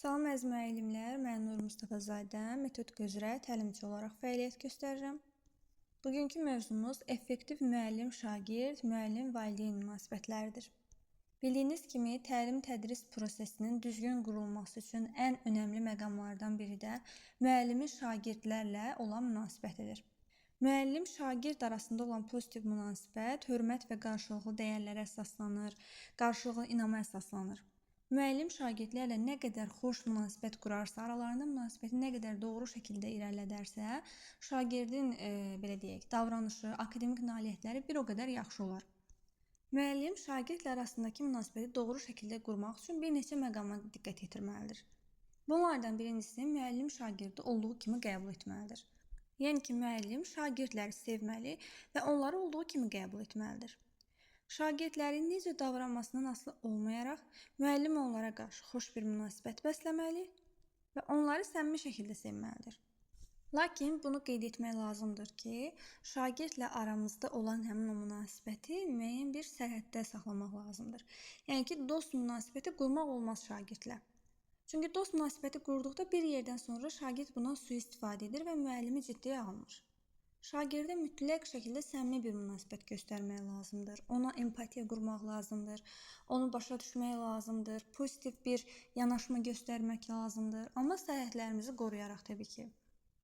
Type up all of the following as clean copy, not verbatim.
Salam əziz müəllimlər, mən Nur Mustafazadə, metodika üzrə təlimçi olaraq fəaliyyət göstərirəm. Bugünkü mövzumuz effektiv müəllim-şagird, müəllim-valideyn münasibətləridir. Bildiyiniz kimi, təlim-tədris prosesinin düzgün qurulması üçün ən önəmli məqamlardan biri də müəllimin şagirdlərlə olan münasibətidir. Müəllim-şagird arasında olan pozitiv münasibət hörmət və qarşılıqlı dəyərlərə əsaslanır, qarşılıqlı inama əsaslanır. Müəllim şagirdlərlə nə qədər xoş münasibət qurarsa, aralarında münasibəti nə qədər doğru şəkildə irəlilədərsə, şagirdin belə deyək, davranışı, akademik nailiyyətləri bir o qədər yaxşı olar. Müəllim şagirdlə arasındakı münasibəti doğru şəkildə qurmaq üçün bir neçə məqama diqqət yetirməlidir. Bunlardan birincisi, müəllim şagirdi olduğu kimi qəbul etməlidir. Yəni ki, müəllim şagirdləri sevməli və onları olduğu kimi qəbul etməlidir. Şagirdlərin necə davranmasından asılı olmayaraq, müəllim onlara qarşı xoş bir münasibət bəsləməli və onları səmimi şəkildə sevməlidir. Lakin bunu qeyd etmək lazımdır ki, şagirdlə aramızda olan həmin o münasibəti müəyyən bir sərhəddə saxlamaq lazımdır. Yəni ki, dost münasibəti qurmaq olmaz şagirdlə. Çünki dost münasibəti qurduqda bir yerdən sonra şagird bundan sui-istifadə edir və müəllimi ciddiyə almır. Şagirdə mütləq şəkildə səmimi bir münasibət göstərmək lazımdır. Ona empatiya qurmaq lazımdır. Onu başa düşmək lazımdır. Pozitiv bir yanaşma göstərmək lazımdır. Amma sərhədlərimizi qoruyaraq təbii ki.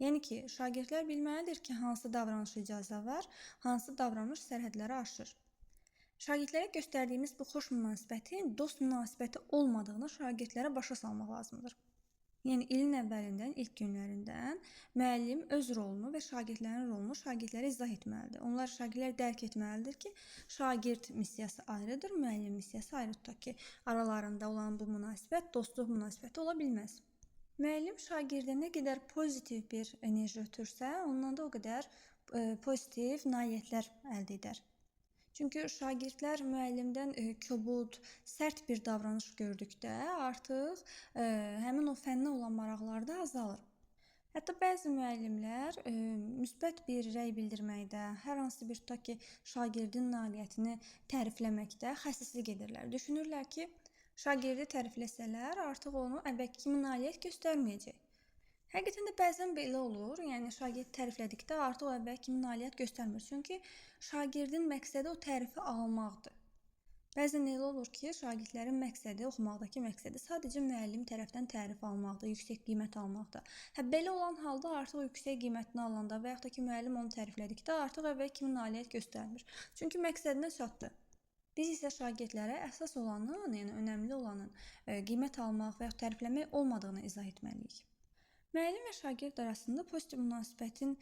Yəni ki, şagirdlər bilməlidir ki, hansı davranışa icazə var, hansı davranış sərhədləri aşır. Şagirdlərə göstərdiyimiz bu xoş münasibətin dost münasibəti olmadığını şagirdlərə başa salmaq lazımdır. Yəni ilin əvvəlindən, ilk günlərindən müəllim öz rolunu və şagirdlərin rolunu şagirdlərə izah etməlidir. Onlar şagirdlər dərk etməlidir ki, şagird missiyası ayrıdır, müəllim missiyası ayrı, tutaq ki, aralarında olan bu münasibət dostluq münasibəti ola bilməz. Müəllim şagirdə nə qədər pozitiv bir enerji ötürsə, ondan da o qədər pozitiv nailiyyətlər əldə edər. Çünki şagirdlər müəllimdən kobud, sərt bir davranış gördükdə artıq həmin o fənnə olan maraqları da azalır. Hətta bəzi müəllimlər müsbət bir rəy bildirməkdə, hər hansı bir tutaq ki, şagirdin nailiyyətini tərifləməkdə xəsislik edirlər. Düşünürlər ki, şagirdi tərifləsələr, artıq onu əvvəlki kimi nailiyyət göstərməyəcək. Həqiqətən də bəzən belə olur. Yəni şagird təriflədikdə artıq o əvvəlki kimi nailiyyət göstərmir. Çünki şagirdin məqsədi o tərifi almaqdır. Bəzən elə olur ki, şagirdlərin məqsədi, oxumaqdakı məqsədi sadəcə müəllim tərəfdən tərif almaqdır, yüksək qiymət almaqdır. Hə, belə olan halda artıq yüksək qiymətini alanda və yaxud da ki, müəllim onu təriflədikdə artıq əvvəlki kimi nailiyyət göstərmir. Çünki məqsədinə çatdı. Biz isə şagirdlərə əsas olanın, yəni önəmli olanın qiymət almaq və yaxud tərifləmək olmadığını izah etməliyik. Müəllim və şagird arasında pozitiv münasibətin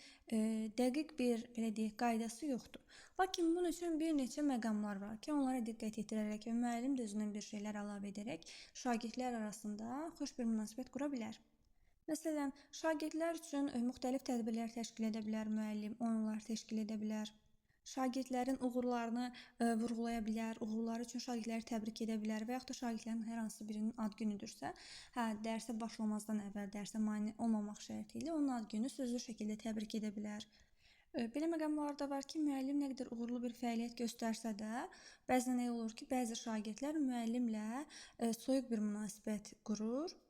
dəqiq bir, belə deyək, qaydası yoxdur. Lakin bunun üçün bir neçə məqamlar var ki, onlara diqqət yetirərək və müəllim də özündən bir şeylər əlavə edərək şagirdlər arasında xoş bir münasibət qura bilər. Məsələn, şagirdlər üçün müxtəlif tədbirlər təşkil edə bilər müəllim, oyunlar təşkil edə bilər. Şagirdlərin uğurlarını vurğulaya bilər, uğurları üçün şagirdləri təbrik edə bilər və yaxud da şagirdlərin hər hansı birinin ad günüdürsə, hə, dərsə başlamazdan əvvəl dərsə mane olmamaq şərti ilə onun ad günü sözlü şəkildə təbrik edə bilər. Belə məqamlar da var ki, müəllim nə qədər uğurlu bir fəaliyyət göstərsə də, bəzən elə olur ki, bəzi şagirdlər müəllimlə soyuq bir münasibət qurur.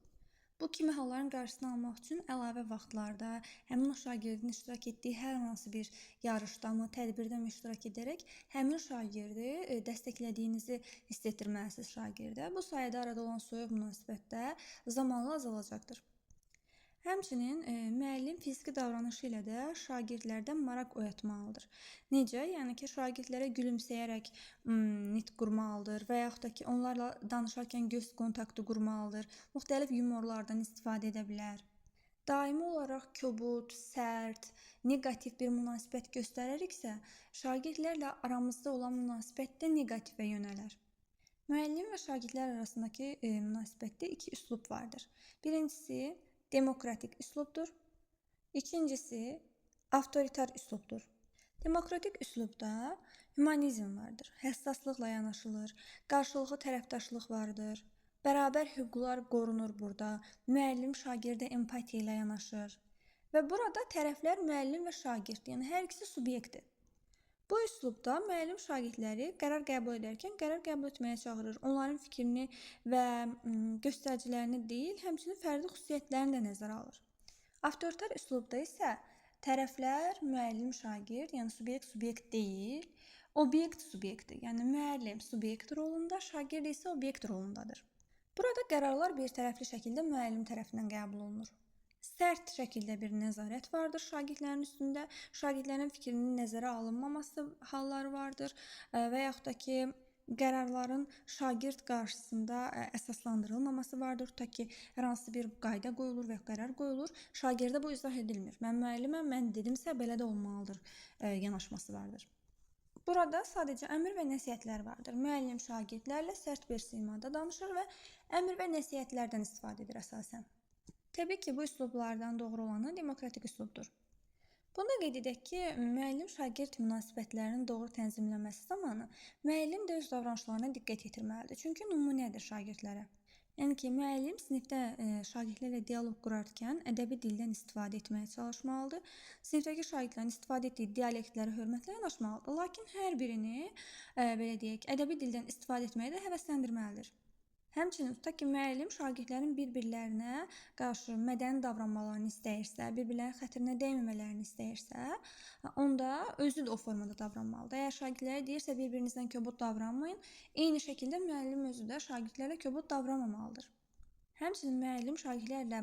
Bu kimi halların qarşısını almaq üçün əlavə vaxtlarda həmin o şagirdin iştirak etdiyi hər hansı bir yarışdamı, tədbirdəmi iştirak edərək həmin şagirdi dəstəklədiyinizi hiss etdirməlisiniz şagirdə. Bu sayədə arada olan soyuq münasibətdə zamanla azalacaqdır. Həmçinin müəllim fiziki davranışı ilə də şagirdlərdə maraq oyatmalıdır. Necə? Yəni ki, şagirdlərə gülümsəyərək nitq qurmalıdır və yaxud da ki, onlarla danışarkən göz kontaktı qurmalıdır. Müxtəlif yumorlardan istifadə edə bilər. Daimi olaraq kobud, sərt, neqativ bir münasibət göstərəriksə, şagirdlərlə aramızda olan münasibət də neqativə yönələr. Müəllim və şagirdlər arasındakı münasibətdə iki üslub vardır. Birincisi demokratik üslubdur. İkincisi avtoritar üslubdur. Demokratik üslubda humanizm vardır. Həssaslıqla yanaşılır, qarşılıqlı tərəfdaşlıq vardır. Bərabər hüquqlar qorunur burada. Müəllim şagirdə empatiya ilə yanaşır. Və burada tərəflər müəllim və şagird, yəni hər ikisi subyektdir. Bu üslubda müəllim şagirdləri qərar qəbul edərkən qərar qəbul etməyə çağırır. Onların fikrini və göstəricilərini deyil, həmçinin fərdi xüsusiyyətlərini də nəzərə alır. Avtoritar üslubda isə tərəflər müəllim şagird, yəni subyekt subyekt deyil, obyekt subyektdir. Yəni müəllim subyekt rolunda, şagird isə obyekt rolundadır. Burada qərarlar bir tərəfli şəkildə müəllim tərəfindən qəbul olunur. Sərt şəkildə bir nəzarət vardır şagirdlərin üstündə. Şagirdlərin fikrinin nəzərə alınmaması halları vardır və yaxud da ki, qərarların şagird qarşısında əsaslandırılmaması vardır. Tutaq ki, hər hansı bir qayda qoyulur və qərar qoyulur, şagirdə bu izah edilmir. Mən müəlliməm, mən dedimsə belə də olmalıdır yanaşması vardır. Burada sadəcə əmr və nəsihətlər vardır. Müəllim şagirdlərlə sərt bir simada danışır və əmr və nəsihətlərdən istifadə edir əsasən. Təbii ki, bu üslublardan doğru olanı demokratik üslubdur. Bunu da qeyd edək ki, müəllim-şagird münasibətlərinin doğru tənzimlənməsi zamanı müəllim də öz davranışlarına diqqət yetirməlidir. Çünki nümunədir şagirdlərə. Yəni ki, müəllim sinifdə şagirdlərlə dialoq qurarkən ədəbi dildən istifadə etməyə çalışmalıdır. Sinifdəki şagirdlərin istifadə etdiyi dialektlərə hörmətlə yanaşmalıdır. Lakin hər birini, belə deyək, ədəbi dildən istifadə etməyə də həvəsləndirməlidir. Həmçinin tutaq ki, müəllim şagirdlərin bir-birlərinə qarşı mədəni davranmalarını istəyirsə, bir-birlərinin xətrinə dəyməmələrini istəyirsə, onda özü də o formada davranmalıdır. Əgər şagirdlərə deyirsə bir-birinizdən kobud davranmayın, eyni şəkildə müəllim özü də şagirdlərə kobud davranmamalıdır. Həmçinin müəllim şagirdlərlə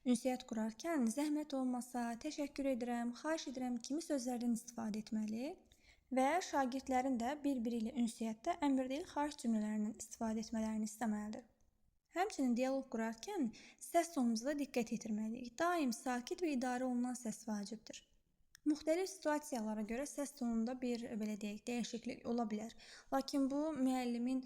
ünsiyyət qurarkən zəhmət olmasa, təşəkkür edirəm, xahiş edirəm kimi sözlərdən istifadə etməli və şagirdlərin də bir-biri ilə ünsiyyətdə əmr deyil, xahiş cümlələrindən istifadə etmələrini istəməlidir. Həmçinin dialoq qurarkən səs tonumuza da diqqət yetirməliyik. Daim sakit və idarə olunan səs vacibdir. Müxtəlif situasiyalara görə səs tonunda bir, belə deyək, dəyişiklik ola bilər. Lakin bu, müəllimin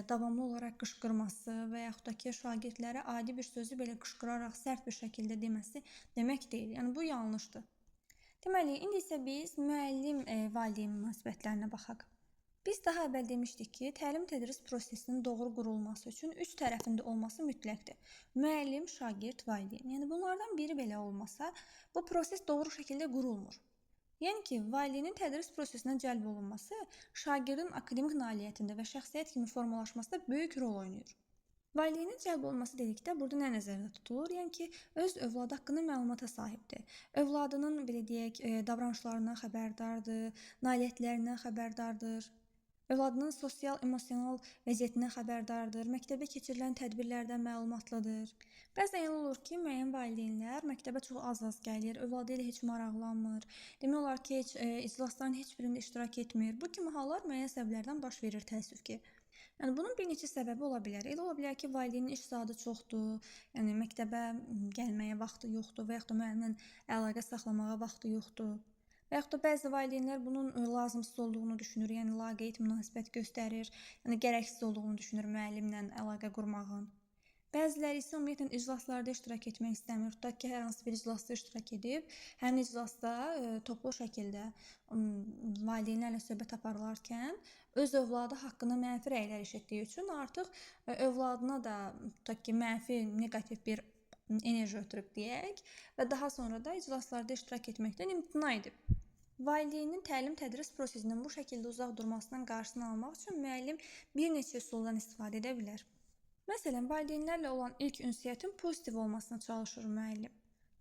davamlı olaraq qışqırması və yaxud da ki, şagirdlərə adi bir sözü belə qışqıraraq sərt bir şəkildə deməsi demək deyil. Yəni, bu yanlışdır. Deməli, indi isə biz müəllim-valideyn münasibətlərinə baxaq. Biz daha əvvəl demişdik ki, təlim-tədris prosesinin doğru qurulması üçün üç tərəfində olması mütləqdir. Müəllim, şagird, valideyn. Yəni, bunlardan biri belə olmasa, bu proses doğru şəkildə qurulmur. Yəni ki, valideynin tədris prosesinə cəlb olunması şagirdin akademik nailiyyətində və şəxsiyyət kimi formalaşmasında böyük rol oynayır. Valideynin cəlb olunması dedikdə burada nə nəzərdə tutulur? Yəni ki, öz övladı haqqında məlumata sahibdir. Övladının, belə deyək, davranışlarından xəbərdardır, nailiyyətlərindən xəbərdardır, övladının sosial, emosional vəziyyətindən xəbərdardır, məktəbə keçirilən tədbirlərdən məlumatlıdır. Bəzən elə olur ki, müəyyən valideynlər məktəbə çox az-az gəlir, övladı ilə heç maraqlanmır, demək olar ki, heç iclasların heç birində iştirak etmir. Bu kimi hallar müəyyən səbəblərdən baş verir təəssüf ki. Yəni, bunun bir neçə səbəbi ola bilər. Elə ola bilər ki, valideynin iş saatı çoxdur, yəni məktəbə gəlməyə vaxtı yoxdur və yaxud da müəllimlə əlaqə saxlamağa vaxtı yoxdur. Və yaxud da bəzi valideynlər bunun lazımsız olduğunu düşünür, yəni laqeyd münasibət göstərir, yəni gərəksiz olduğunu düşünür müəllimlə əlaqə qurmağın. Bəziləri isə ümumiyyətlə iclaslarda iştirak etmək istəmir. Tutaq ki, hər hansı bir iclasda iştirak edib, həmin iclasda toplu şəkildə valideynlərlə söhbət aparılarkən öz övladı haqqında mənfi rəylər eşitdiyi üçün artıq övladına da tutaq ki, mənfi, neqativ bir enerji ötürüb deyək və daha sonra da iclaslarda iştirak etməkdən imtina edib. Valideynin təlim-tədris prosesindən bu şəkildə uzaq durmasının qarşısını almaq üçün müəllim bir neçə üsuldan istifadə edə bilər. Məsələn, valideynlərlə olan ilk ünsiyyətin pozitiv olmasına çalışır müəllim.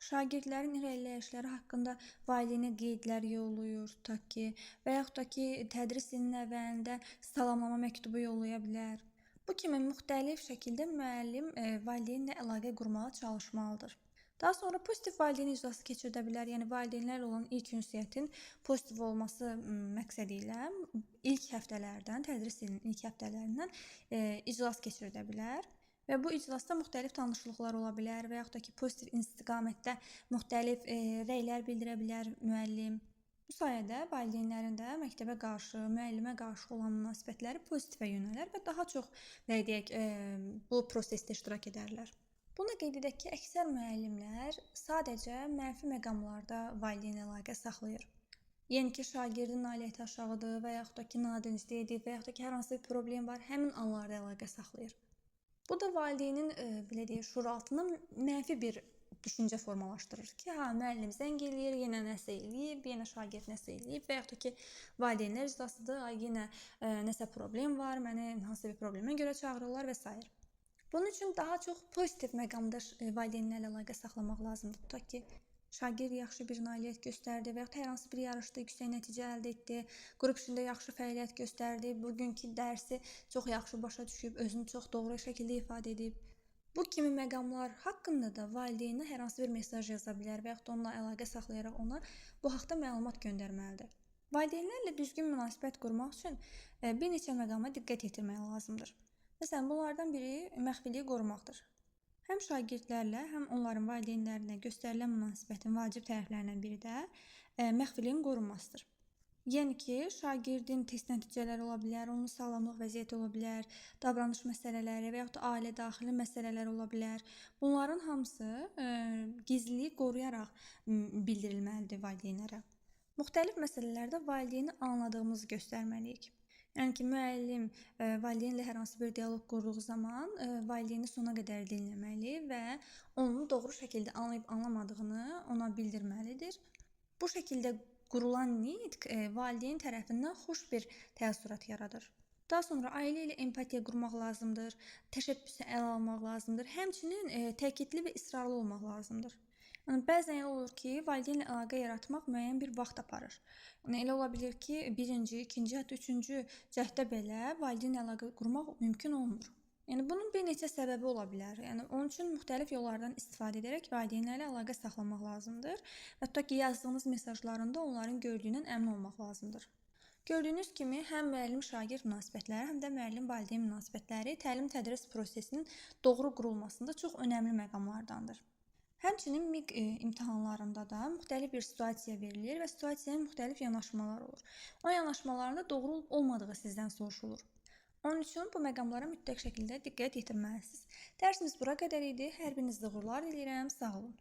Şagirdlərin irəliləyişləri haqqında valideynə qeydlər yollayır, tutaq ki, və yaxud da ki, tədris ilinin əvvəlində salamlama məktubu yollaya bilər. Bu kimi müxtəlif şəkildə müəllim valideynlə əlaqə qurmağa çalışmalıdır. Daha sonra pozitiv valideyn iclası keçirdə bilər. Yəni, valideynlərlə olan ilk ünsiyyətin pozitiv olması məqsədi ilə ilk həftələrdən, tədris ilinin ilk həftələrindən iclas keçirdə bilər. Və bu iclasda müxtəlif tanışlıqlar ola bilər və yaxud da ki, pozitiv istiqamətdə müxtəlif rəylər bildirə bilər müəllim. Bu sayədə valideynlərin də məktəbə qarşı, müəllimə qarşı olan münasibətləri pozitivə yönələr və daha çox, belə deyək, bu prosesdə iştirak edərlər. Bunu qeyd edək ki, əksər müəllimlər sadəcə mənfi məqamlarda valideyn əlaqə saxlayır. Yəni ki, şagirdin nailiyyəti aşağıdır və yaxud da ki, nadinclik edib və yaxud da ki, hər hansı bir problem var, həmin anlarda əlaqə saxlayır. Bu da valideynin, belə deyək, şuuraltına mənfi bir düşüncə formalaşdırır ki, ha, müəllim zəng eləyir, yenə nəsə eləyib, yenə şagird nəsə eləyib və yaxud da ki, valideynlər iclasıdır, ay yenə nəsə problem var, məni hansısa bir problemə görə çağırırlar və s. Bunun üçün daha çox pozitiv məqamda valideynlərlə əlaqə saxlamaq lazımdır. Tutaq ki, şagird yaxşı bir nailiyyət göstərdi və yaxud hər hansı bir yarışda yüksək nəticə əldə etdi, qrup işində yaxşı fəaliyyət göstərdi, bugünkü dərsi çox yaxşı başa düşüb, özünü çox doğru şəkildə ifadə edib. Bu kimi məqamlar haqqında da valideynə hər hansı bir mesaj yaza bilər və yaxud da onunla əlaqə saxlayaraq ona bu haqda məlumat göndərməlidir. Valideynlərlə düzgün münasibət qurmaq üçün bir neçə məqama diqqət yetirmək lazımdır. Məsələn, bunlardan biri məxfiliyi qorumaqdır. Həm şagirdlərlə, həm onların valideynlərinə göstərilən münasibətin vacib tərəflərindən biri də məxfiliyin qorunmasıdır. Yəni ki, şagirdin test nəticələri ola bilər, onun sağlamlıq vəziyyəti ola bilər, davranış məsələləri və yaxud da ailə daxili məsələlər ola bilər. Bunların hamısı gizliliyi qoruyaraq bildirilməlidir valideynlərə. Müxtəlif məsələlərdə valideyni anladığımızı göstərməliyik. Yəni ki, müəllim valideynlə hər hansı bir dialoq qurduğu zaman valideyni sona qədər dinləməli və onun doğru şəkildə anlayıb anlamadığını ona bildirməlidir. Bu şəkildə qurulan nitq valideyn tərəfindən xoş bir təəssürat yaradır. Daha sonra ailə ilə empatiya qurmaq lazımdır, təşəbbüsü ələ almaq lazımdır. Həmçinin təkidli və israrlı olmaq lazımdır. Yəni bəzən elə olur ki, valideynlə əlaqə yaratmaq müəyyən bir vaxt aparır. Yəni elə ola bilər ki, birinci, ikinci, hətta üçüncü cəhddə belə valideynlə əlaqə qurmaq mümkün olmur. Yəni bunun bir neçə səbəbi ola bilər. Yəni onun üçün müxtəlif yollardan istifadə edərək valideynlərlə əlaqə saxlamaq lazımdır. Və tutaq ki, yazdığınız mesajlarında onların gördüyündən əmin olmaq lazımdır. Gördüyünüz kimi, həm müəllim-şagird münasibətləri, həm də müəllim-valideyn münasibətləri təlim-tədris prosesinin doğru qurulmasında çox önəmli məqamlardandır. Həmçinin MİQ imtahanlarında da müxtəlif bir situasiya verilir və situasiyaya müxtəlif yanaşmalar olur. O yanaşmaların da doğru olub olmadığı sizdən soruşulur. Onun üçün bu məqamlara mütləq şəkildə diqqət yetirməlisiniz. Dərsimiz bura qədər idi. Hər birinizə uğurlar diləyirəm. Sağ olun.